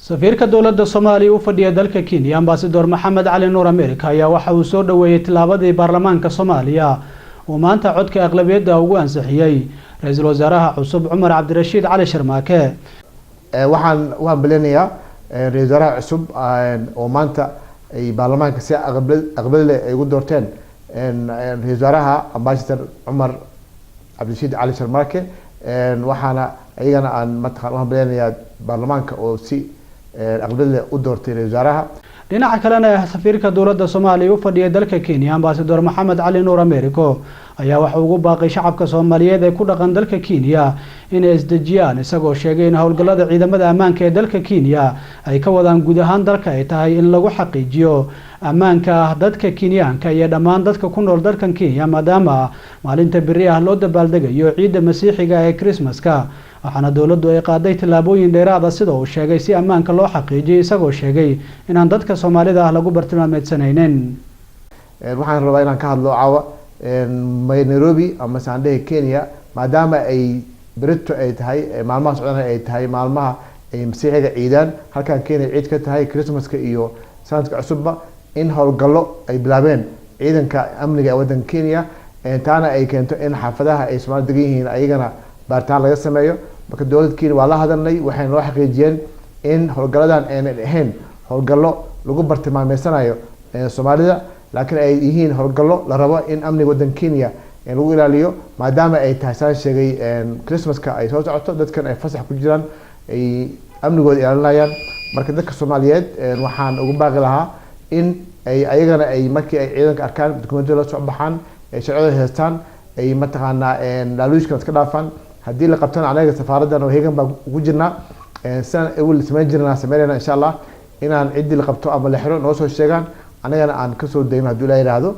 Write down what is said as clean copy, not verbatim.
Safiirka dowladda Soomaaliya u fadhiya dalka Kenya, Ambasador Maxamed Cali Nuur America, ayaa waxa uu soo dhoweeyey tillaabadii baarlamaanka Soomaaliya uu maanta codka aqlabiyadda ugu ansixiyey ra-iisul wasaaraha cusub, Cumar Cabdirashiid Cali Sharmaake. Waxaan u hambaleynayaa ra-isul wasaaraha cusub oo maanta ay baarlamaanka si aqbali leh ay ugu doorteen, ra-isul wasaaraha Ambassador Cumar Cabdirashiid Cali Sharmaake. Waxaana iyagana aan mataqan u hambaleynayaa baarlamaanka oo si aqbali leh u doortay ra-isul wasaaraha. Dhinaca kalena, safiirka dowladda Soomaaliya u fadhiya dalka Kenya, Ambasador Maxamed Cali Nuur Americo, ayaa waxa ugu baaqay shacabka Soomaaliyeed ee ku dhaqan dalka Kenya inay isdejiyaan, isagoo sheegay in howlgallada ciidamada ammaanka ee dalka Kenya ay ka wadaan guud ahaan dalka ay tahay in lagu xaqiijiyo ammaanka dadka Kenyaanka iyo dhammaan dadka ku nool dalkan Kenya, maadaama maalinta beri ah loo dabaaldegayo ciidda Masiixiga ee Christmaska. Waxaana dowladdu ay qaaday tallaabooyin dheeraada, sida uu sheegay, si ammaanka loo xaqiijiyo, isagoo sheegay inaan dadka Soomaalida ah lagu bartilmaameedsanaynin. Waxaan rabaa inaan ka hadlo caawa Nairobi ama saandhehe Kenya, maadaama ay berito ay tahay maalmaha socdana ay tahay maalmaha ay Masiixiga ciidaan, halkan Kenya ciid ka tahay Christmaska iyo sanadka cusubba, in howlgallo ay bilaabeen ciidanka amniga ee waddanka Kenya, taana ay keento in xaafadaha ay Soomaalida degan yihiin ayagana baaritaan laga sameeyo. Marka dowladda Kenya waa la hadalnay, waxay noo xaqiijiyeen in howlgalladan aynan ahayn howlgallo lagu bartilmaameysanayo Soomaalida, laakiin ay yihiin howlgallo la rabo in amniga waddanka Kenya lagu ilaaliyo, maadaama ay tahay, saan sheegay, Christmaska ay soo socoto, dadkan ay fasax ku jiraan, ay amnigooda ilaalinayaan. Marka dadka Soomaaliyeed waxaan ugu baaqi lahaa in ay ayagana ay markii ay ciidanka arkaan dukumentiyada la soo baxaan, ay sharciyada haystaan, ay mataqaanaa laaluushkan iska dhaafaan. Haddii la qabtana, anaga safaaraddan oo heegan baan ugu jirnaa. Sidaan awal samayn jirnaa sameynayna, insha Allah, inaan ciddii la qabto ama la xiro noo soo sheegaan, anagana aan kasoo dayno hadduu Ilaah yidhaahdo.